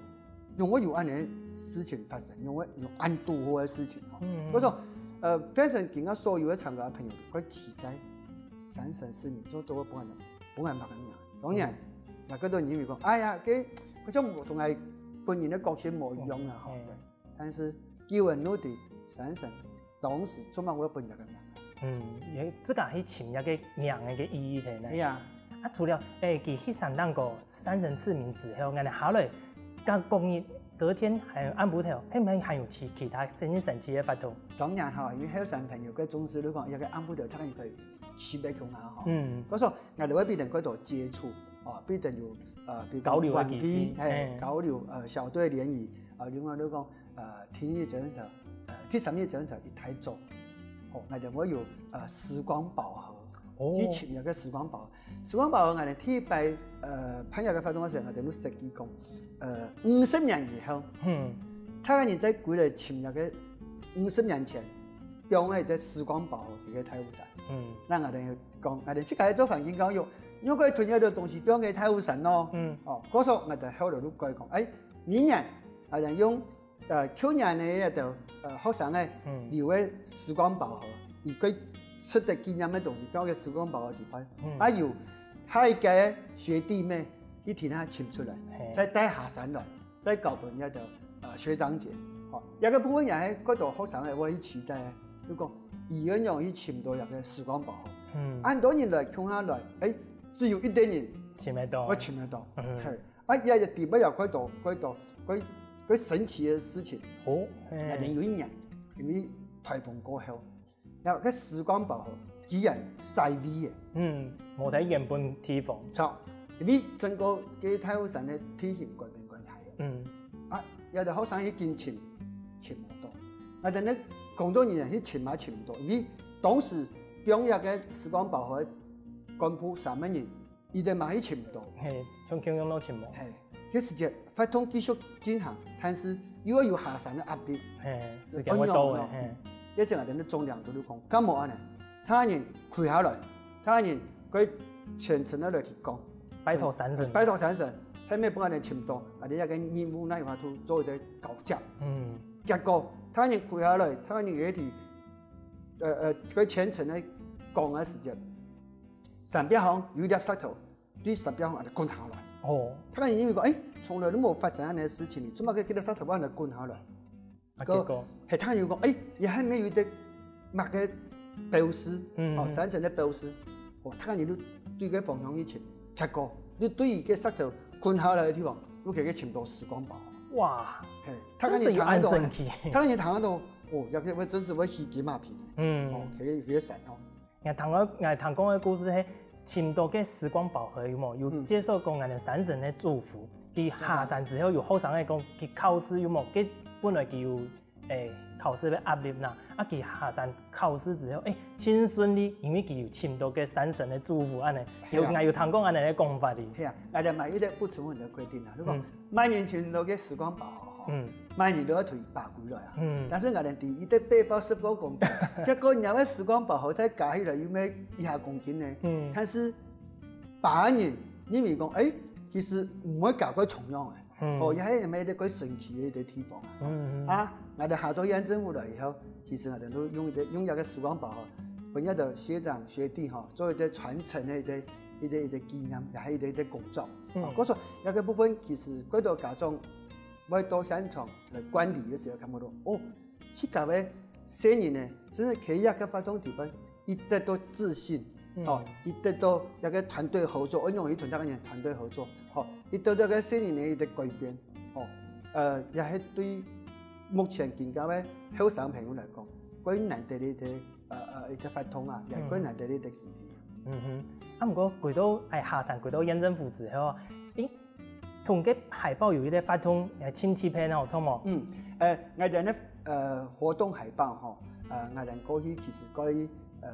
仰會有恁樣个事情發生，仰會有恁堵好个事情吼。嗯，嗯，我說，呃，變成今下所有个參加个朋友，會期待山神市民做做个不安的，不安白个名。當然，嗯，也个多人認為講，哎呀，該，該種同𠊎本人个角色無一樣啊，吼。嗯，嗯。但是救恩路的山神，當時做麼个會分這个名？嗯，也自家去尋一个名个个意義係呢。係啊。啊，除了，誒，佢去山頂个山神市民之後，𠊎等下來，隔，隔日，隔天還有暗晡頭，係毋係還有其，其他神，神奇个活動？當然吼，因為後山朋友个宗旨，如果一个暗晡頭，他就可以去別个地方吼。嗯。可是𠊎等會比人較多接觸，哦，比人有，呃，比如交流个機會，晚會，嘿，嘿，交流，呃，小隊聯誼，呃，另外就講，呃，聽一陣的，呃，第三日陣的一台走，哦，𠊎等會有，呃，時光寶盒，哦，去尋一个時光寶盒。時光寶盒，𠊎等第一擺，呃，辦一个活動个時候，𠊎等就設計講，呃，五十年以後，嗯，大家人再歸來尋一个五十年前，放在這時光寶盒个大武山。嗯，該𠊎等講，𠊎等自家做環境教育，應該同樣个東西放在大武山咯。嗯，哦，故所𠊎等後來就改講，哎，明年𠊎等用 呃，舊年个該个，呃，學生个，嗯，留个時光寶盒，佢个值得紀念个東西，放个時光寶盒底背。嗯。啊，有下一屆个學弟妹去替佢尋出來，嘿，再帶下山來，再交分該个，呃，學長姐。吼，這个部分也係較多學生个會去期待个，就講，佢仰般去尋到這个時光寶盒。嗯。恁多人來，共下來，誒，只有一个人尋得到。會尋得到。嗯。嘿。 啊，也，也底背有幾多，幾多，幾，幾神奇个事情。哦，嘿。𠊎等有一年，因為颱風過後，然後該時光寶盒居然徙位了。嗯，無在原本地方。著，因為整個該大武山个地形改變過大。嗯。啊，有个學生去緊尋，尋無到。啊，等到工作人員去尋嘛尋無到，因為當時放這个時光寶盒个幹部三个人 佢等嘛去尋到。嘿，像共樣都尋無。嘿，該時節活動繼續進行，但是又愛有下山个壓力。嘿，時間會到个，嘿。該陣啊，𠊎等个總領導就講，敢無恁呢？大家人跪下來，大家人該虔誠个來去講，拜託山神。拜託山神，係毋係分𠊎等尋到，𠊎等這个任務哪有法度做一个交接。嗯。結果，大家人跪下來，大家人在該，呃，呃，該虔誠个講个時節， 山壁項有一粒石頭，對山壁項恁樣滾下來。哦。大家人認為講，誒，從來都無發生恁樣个事情，做麼个這粒石頭會恁樣滾下來？啊，結果，係，大家人講，誒，這還無有一個麼个標識，嗯，哦，山神个標識。哦，大家人都對該方向去尋，結果，就對於該石頭滾下來个地方，就可以尋到時光寶。哇，嘿，大家人聽到，真是有恁神奇。大家人聽到，哦，這个會真是會起雞皮疙瘩。嗯。哦，可以，可以閃哦。 𠊎聽過，𠊎聽過个故事係，尋到个時光寶盒有無？有介紹講𠊎等山神个祝福。佢下山之後有學生个講，佢考試有無？佢本來佢有，誒，考試个壓力啦，啊，佢下山考試之後，誒，盡順利，因為佢有尋到个山神个祝福恁呢。有，係啊。𠊎有聽過恁呢个講法哩。係啊，𠊎等嘛，一直不成文的規定啊，如果嗯。 萬一尋到个時光寶盒吼，嗯。萬一都愛同佢爬歸來啊。嗯。但是𠊎等知，佢个背包十個公斤，結果若个時光寶盒再加起來，又愛一下公斤呢。嗯。但是別人認為講，誒，其實毋會加過重量个。嗯。哦，這係乜一個神奇个一個地方啊。嗯，嗯。啊，𠊎等下晝驗證回來以後，其實𠊎等都用一個，用這個時光寶盒，分這個學長學弟吼，做一個傳承个一個，一個，一個紀念，也係一個，一個工作。嗯。啊，故所這個部分其實幾多家長 會到現場來觀禮个時候，感覺到，哦，自家个細人呢，真係在這個活動底背，佢得到自信，吼，佢得到一個團隊合作，仰般去同大家人團隊合作，吼，佢得到个心理个一個改變，吼，呃，也係對目前今个个後生朋友來講，過難得个一個，呃，呃，一個活動啊，也過難得个一個機會。嗯哼，啊，毋過歸到，哎，下山歸到縣政府之後，誒，同个海報有一個活動，誒，親戚篇吼，著無？嗯，呃，𠊎等个，呃，活動海報吼，呃，𠊎等過去其實過，呃，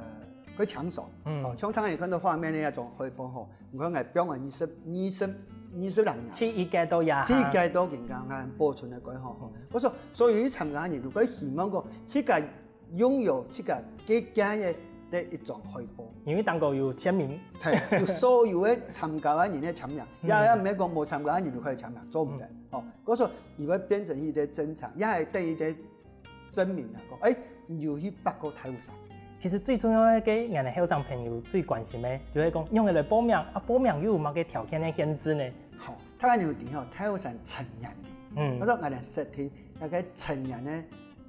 過搶手，嗯，哦，像大家有看到畫面个那種海報吼，你看𠊎放了二十、二十、二十零年，第一屆到呀，第一屆到今个𠊎保存个過吼，我說，所以去參加个人，如果希望講自家擁有自家个家个的一種海報，因為當中有簽名，對，有所有个參加个人个簽名，也也毋係講無參加个人就可以簽名，做毋得，哦，我說佢會變成一個珍藏，也係對一個 證明啊，講，誒，你有去爬過太武山。其實最重要个，𠊎等後生朋友最關心个，就係講，仰般來報名，啊，報名又有麼个條件个限制呢？好，大家有知吼，太武山成年禮，嗯，我說𠊎等設定大概成年个，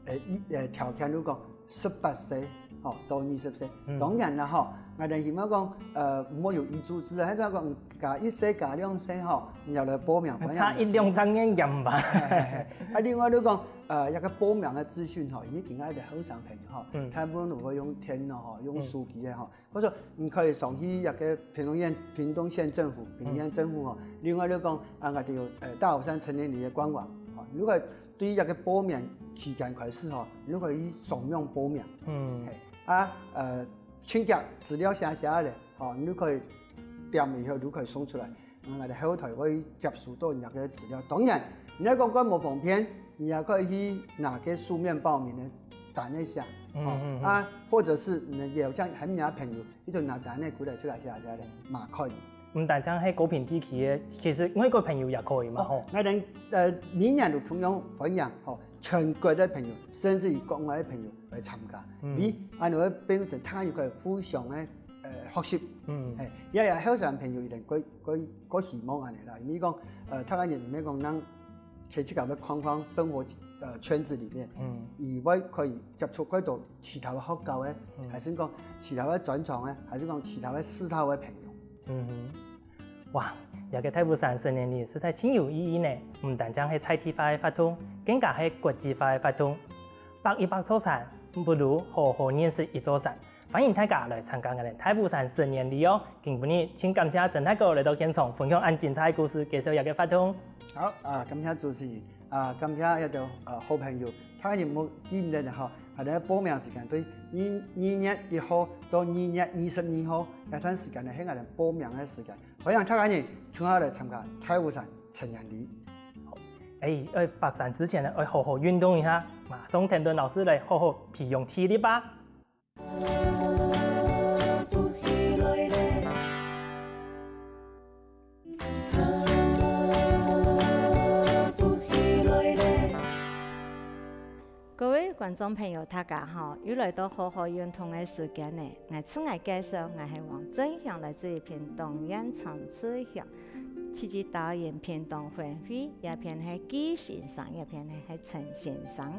呃，一，呃，條件，如果十八歲，吼，到二十歲，當然啦，吼，𠊎等希望講，呃，毋好有遺珠之啊，還係講加一歲、加兩歲，吼，你要來報名，差一兩隻眼眼吧。啊，另外你講， 呃，一個報名个資訊吼，因為今下个後生朋友吼，大部分都會用電腦吼，用手機个吼。我說，你可以上去一個屏東縣、屏東縣政府、屏東縣政府吼。另外你講，啊，𠊎等有，呃，大武山成年禮个官網吼。如果對一個報名期間開始吼，你可以上網報名。嗯，嘿，啊，呃，請將資料寫寫咧，吼，你可以點以後就可以送出來。 嗯，𠊎等後台會接收到你个資料。當然，你愛講較無方便，你也可以去拿个書面報名个單个寫，哦，啊，或者是你邀請喊你个朋友，一種拿單个過來出來寫寫咧，嘛可以。毋單淨係高屏地區个，其實外國朋友也可以嘛，吼。𠊎等，呃，每年都同樣歡迎，吼，全國个朋友，甚至於國外个朋友來參加。因為恁樣會變成大家又可以互相个，呃，學習。嗯，嘿，也也後生朋友一定過過過希望恁樣啦，因為講，呃，大家人毋係講能在自家个框框生活，呃，圈子裡面，嗯，以外可以接觸較多其他个學校个，還係講其他个專長个，還係講其他个世代个朋友。嗯哼，哇，這個大武山成年禮實在真有意義呢！毋單淨係在地化个活動，更加係國際化个活動。爬一百座山，不如好好認識一座山。 歡迎大家來參加𠊎等大武山成年禮哦！今晡日盡感謝曾大哥來到現場分享恁精彩个故事，介紹這個活動。好，啊，感謝主持人，啊，感謝這兜，呃，好朋友，大家有無記得吼？𠊎等報名時間對二二月一號到二月二十二號，這段時間呢係𠊎等報名个時間，歡迎大家人共下來參加大武山成年禮。好，誒，愛爬山之前呢，愛好好運動一下，馬上聽段老師來好好培養體力吧。 各位觀眾朋友，大家好！又來到好好運動个時間呢。𠊎自我介紹，𠊎係黃振祥，來自於屏東縣長治鄉，自治導演屏東分會，這片係紀先生，這片呢係陳先生。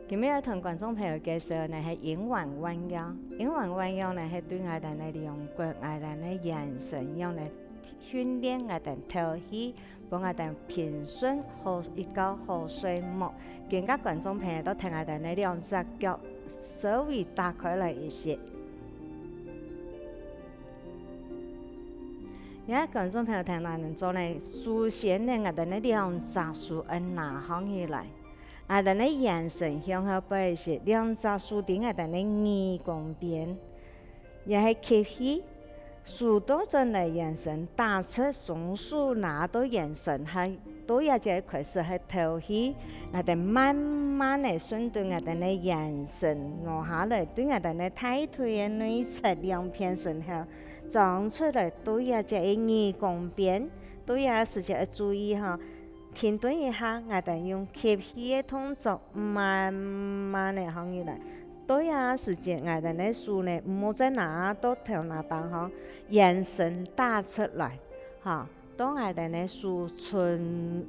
今日愛同觀眾朋友介紹呢係英文彎腰。英文彎腰呢係對𠊎等个兩骨、𠊎等个圓身樣來訓練𠊎等透氣，分𠊎等平順好一覺好睡目。今个觀眾朋友都同𠊎等个兩隻腳稍微打開來一些。 這觀眾朋友聽𠊎等做呢，首先呢，𠊎等个兩隻手愛拿䟘起來，𠊎等个圓身向後背一息，兩隻手在𠊎等个耳公邊，這係吸氣，手倒轉來圓身打直，雙手拿到圓身，還到這節開始係透氣，𠊎等慢慢个順著𠊎等个圓身拿下來，對𠊎等个大腿个內側兩片身後 張出來，對這節个耳公邊，對這時節愛注意吼，停頓一下，𠊎等用吸氣个動作，慢慢个䟘起來。對這時節，𠊎等个手呢，毋好再拿到頭那頂吼，圓身打直來，吼，到𠊎等个手伸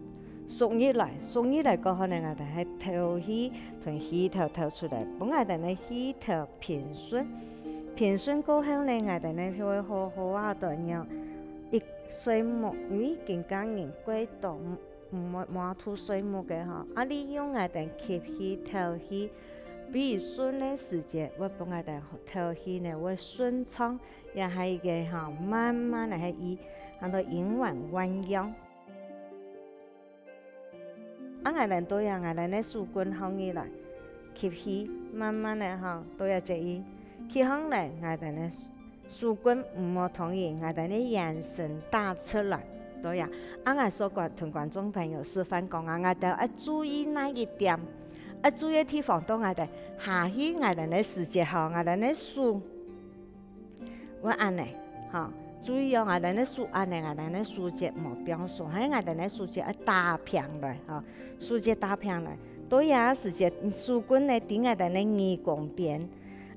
縮入來，縮入來過後呢，𠊎兜係敨氣，同氣敨敨出來，分𠊎兜个氣敨平順。平順過後呢，𠊎兜呢就會好好啊，對，然後一睡目，因為今个人過多，毋，毋會，無法度睡目个吼。啊，利用𠊎兜吸氣、敨氣，比較順个時節，會分𠊎兜敨氣呢，會順暢，也係一個吼，慢慢來，係以，喊做以緩換陽。 啊，𠊎兜對啊，𠊎兜个手根䟘起來，吸氣，慢慢个吼，對啊，注意，吸䟘來，𠊎兜个手根毋好動去，𠊎兜个圓身打直來，對啊。啊，𠊎所觀，同觀眾朋友示範講啊，𠊎兜愛注意哪一點？愛注意个地方，到𠊎兜下去，𠊎兜个時節吼，𠊎兜个手 會恁呢，吼，注意哦，𠊎兜个手恁呢，𠊎兜个手節無放鬆，係𠊎兜个手節愛打平來，吼，手節打平來。到這時節，手根呢，在𠊎兜个耳公邊，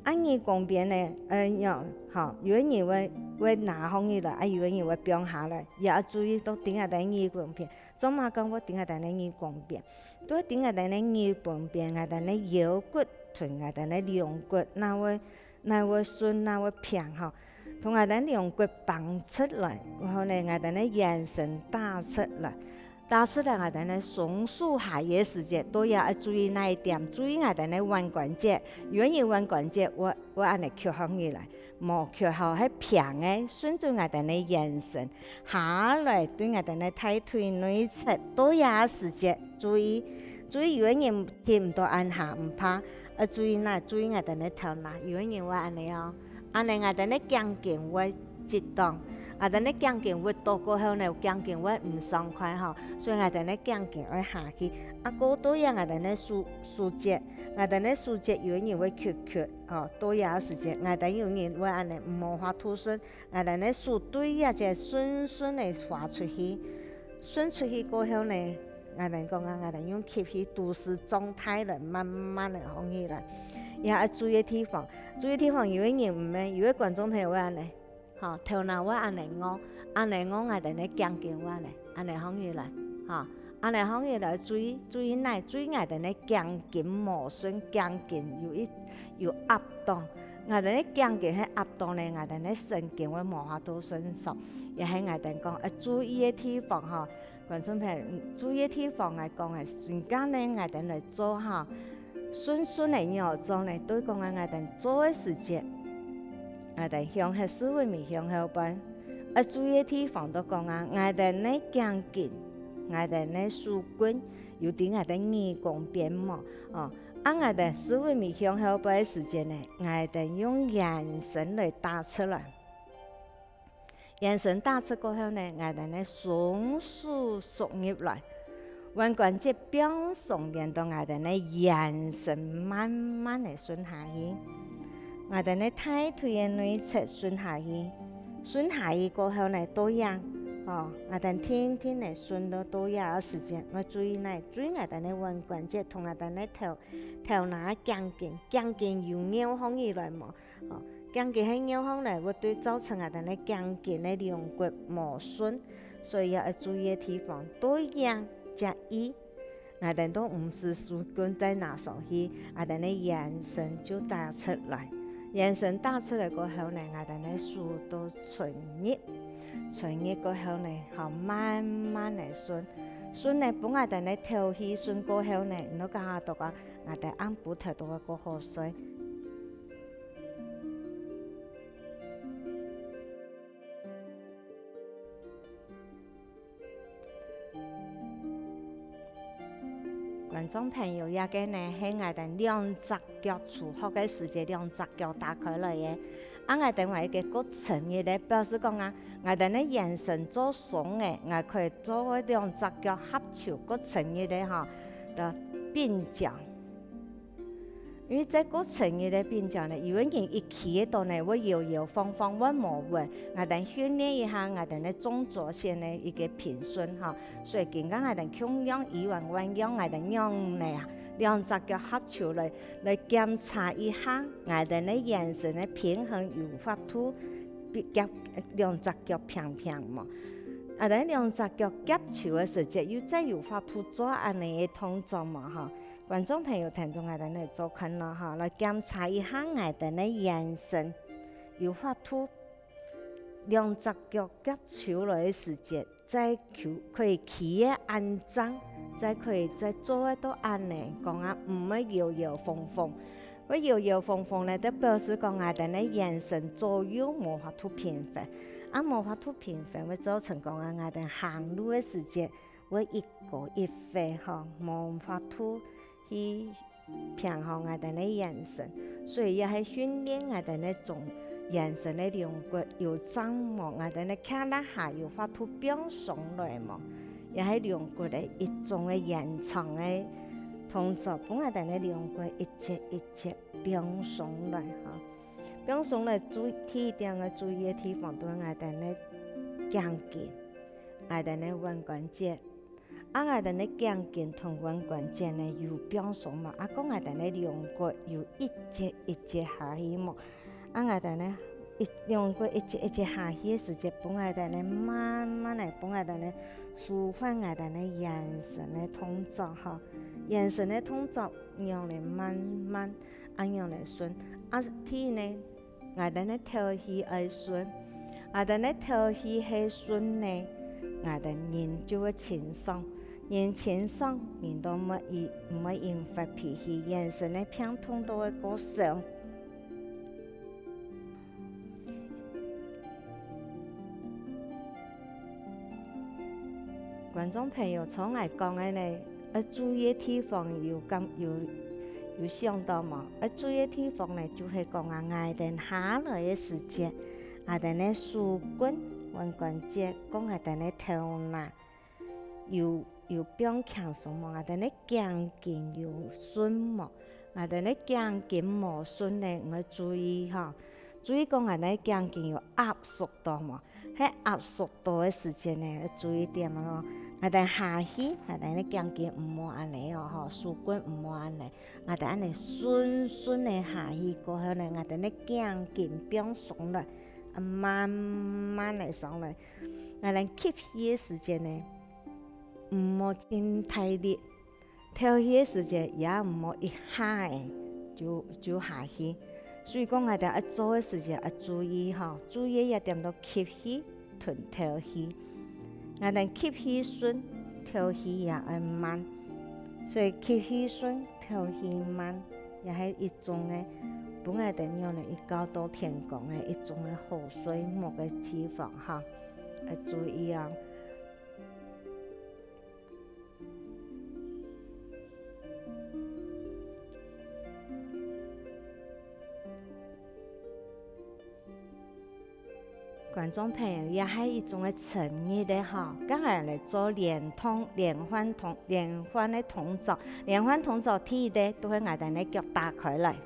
啊，耳公邊呢，呃，有，吼，有个人會，會拿䟘起來，啊，有个人會放下來，也愛注意到在𠊎兜个耳公邊。做麼个講會在𠊎兜个耳公邊？都在𠊎兜个耳公邊，𠊎兜个腰骨同𠊎兜个龍骨，那會 哪會順，哪會平吼。同𠊎兜兩骨挷直來，然後呢，𠊎兜个圓身打直來。打直來，𠊎兜个雙手下个時節，都也愛注意哪一點，注意𠊎兜个腕關節，有个人腕關節會，會恁呢曲䟘起來，無曲吼，係平个，順著𠊎兜个圓身，下來對𠊎兜个大腿內側，到這時節，注意，注意有个人吸毋到恁下，毋怕， 愛注意哪，注意𠊎兜个頭那，有个人會恁呢哦。恁呢𠊎兜个頸根會直動，𠊎兜个頸根屈到過後呢，頸根會毋爽快吼，所以𠊎兜个頸根愛下去。啊，過到這𠊎兜个手，手節，𠊎兜个手節有个人會屈屈吼，到這時節，𠊎兜有人會恁呢，無法度順，𠊎兜个手對這節順順个滑出去，順出去過後呢， 𠊎兜講啊，𠊎兜用吸氣肚屎脹大來，慢慢个䟘起來。也愛注意个地方，注意个地方有个人毋係，有个觀眾朋友會恁呢，吼，頭那會恁呢昂，恁呢昂𠊎兜个頸根會恁呢，恁呢䟘起來，吼，恁呢䟘起來，注意，注意哪，注意𠊎兜个頸根無順，頸根有一，有壓到。𠊎兜个頸根係壓到呢，𠊎兜个神經會無法度順暢，也係𠊎兜講愛注意个地方吼。 觀眾朋友，嗯，注意个地方𠊎講个，今下呢，𠊎兜來做吼，順順个仰做呢，對講啊，𠊎兜做个時節，𠊎兜向核四分位向後背。愛注意个地方都講啊，𠊎兜个頸根，𠊎兜个手根，有在𠊎兜耳公邊無？哦，啊，𠊎兜四分位向後背个時節呢，𠊎兜用圓身來打直來。 圓身打直過後呢，𠊎兜个雙手縮入來，腕關節放鬆，沿到𠊎兜个圓身慢慢个順下去。𠊎兜个大腿个內側順下去，順下去過後呢，到這，吼，𠊎兜定定个順到到這个時節，愛注意哪，注意𠊎兜个腕關節同𠊎兜个頭，頭那頸根，頸根有拗䟘起來無？ 哦，頸根係拗䟘來，會對造成𠊎兜个頸根个龍骨無順，所以愛注意个地方，對這，注意，𠊎兜都毋使手根再拿上去，𠊎兜个圓身就打直來。圓身打直來過後呢，𠊎兜个手都伸入，伸入過後呢，好慢慢个順，順呢，分𠊎兜个透氣順過後呢，你都感覺到講，𠊎兜暗晡頭都會過好睡。 觀眾朋友，這個呢係𠊎兜兩隻腳初學个時節，兩隻腳打開來个。啊，𠊎兜還有一個過程个咧，表示講啊，𠊎兜个圓身做鬆个，𠊎可以做兩隻腳合手過程个咧吼，个並腳。 因為在過程个並腳呢，有个人一企个到呢，會搖搖晃晃，會無穩。𠊎兜訓練一下𠊎兜个中軸線个一個平順吼。所以今下𠊎兜共樣以緩換陽，𠊎兜仰呢啊，兩隻腳合手來，來檢查一下𠊎兜个圓身个平衡有法度比較兩隻腳平平無？ 𠊎兜兩隻腳夾手个時節，又再有法度做恁呢个動作無吼？觀眾朋友，聽著𠊎兜來做看囉吼，來檢查一下𠊎兜个圓身，有法度兩隻腳夾手來个時節，再可以企个恁正，再可以再做得到恁呢，講啊毋會搖搖晃晃。 會搖搖晃晃呢，就表示講𠊎兜个圓身左右無法度平衡。啊無法度平衡，會造成講啊𠊎兜行路个時節，會一高一低吼，無法度去平衡𠊎兜个圓身。所以也係訓練𠊎兜个中圓身个龍骨有正無，𠊎兜个胯下有法度放鬆來無，也係龍骨个一種个延長个動作，分𠊎兜个龍骨一節一節 放鬆來吼。放鬆來注，第一點愛注意个地方，就係𠊎兜个頸根，𠊎兜个腕關節。啊𠊎兜个頸根同腕關節呢有放鬆無？啊過𠊎兜个龍骨有一節一節下去無？啊𠊎兜呢，一，龍骨一節一節下去个時節，分𠊎兜呢慢慢來，分𠊎兜呢舒緩𠊎兜个圓身个動作吼。圓身个動作仰仔慢慢 恁樣來順。啊第二呢，𠊎兜个敨氣愛順，𠊎兜个敨氣係順呢，𠊎兜人就會清爽，人清爽，人都毋會，毋會引發脾氣，圓身个病痛都會較少。 觀眾朋友，像𠊎講个呢，愛注意个地方有感，有，有想到無？愛注意个地方呢，就係講啊，𠊎兜下來个時節，𠊎兜个手骨、腕關節，過𠊎兜个頭那，有，有放輕鬆無？𠊎兜个頸根有順無？𠊎兜个頸根無順呢，愛注意吼。注意講𠊎兜个頸根有壓縮到無？ 係壓縮到个時節呢，愛注意點哦。𠊎兜下去，𠊎兜个頸根毋好恁呢哦，吼，手骨毋好恁呢。𠊎兜恁呢順順个下去過後呢，𠊎兜个頸根放鬆來，啊慢慢个上來。𠊎兜吸氣个時節呢，毋好盡大力， 敨氣个時節也毋好一下仔就，就下去。所以講𠊎兜愛做个時節愛注意吼，注意這點到吸氣同敨氣。𠊎兜吸氣順，敨氣也愛慢。所以吸氣順，敨氣慢，也係一種个，分𠊎兜仰仔一覺到天光个一種个好睡目个地方吼。愛注意哦。 觀眾朋友，這係一種个伸展个吼，接下來做連動、連環動、連環个動作。連環動作第一个，就係𠊎兜个腳打開來。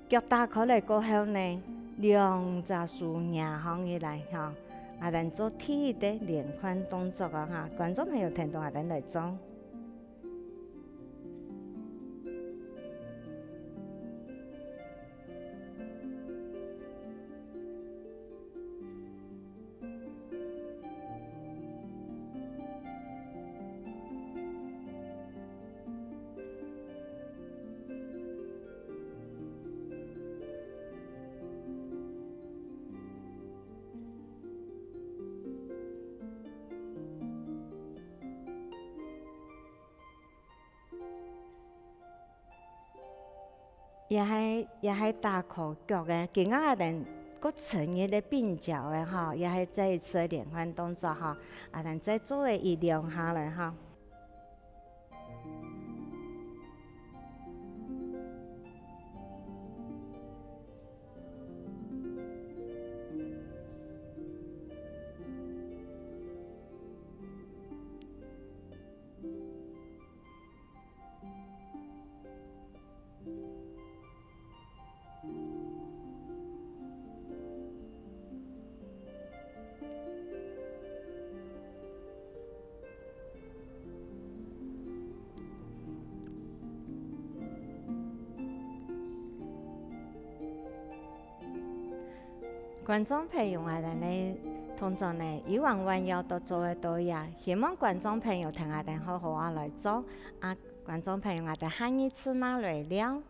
腳打開來過後呢，兩隻手擎䟘起來吼，𠊎兜做第一个連環動作啊哈，觀眾朋友跈等𠊎兜來做。 這係，這係打開腳个，今下𠊎兜過伸展个髕腳个吼，這係再一次个連環動作吼，𠊎兜再做个一兩下來吼。 觀眾朋友啊，𠊎兜呢，通常呢，一碗碗要都做得到呀。希望觀眾朋友聽𠊎兜好好啊來做。啊，觀眾朋友，𠊎兜下一次那來尞。